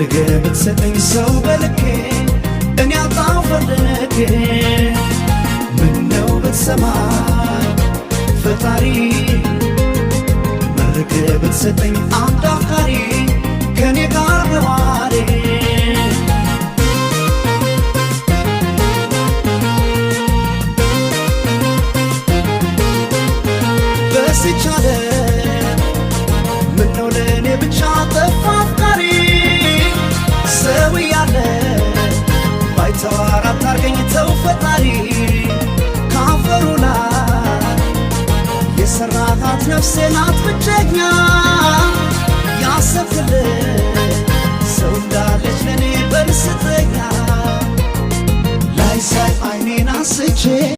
ፈልገ ብትሰጠኝ ሰው በልኬ፣ እኔ አጣው ፈልጌ። ምነው ብትሰማኝ ፈጣሪ፣ መርቀ ብትሰጠኝ አንድ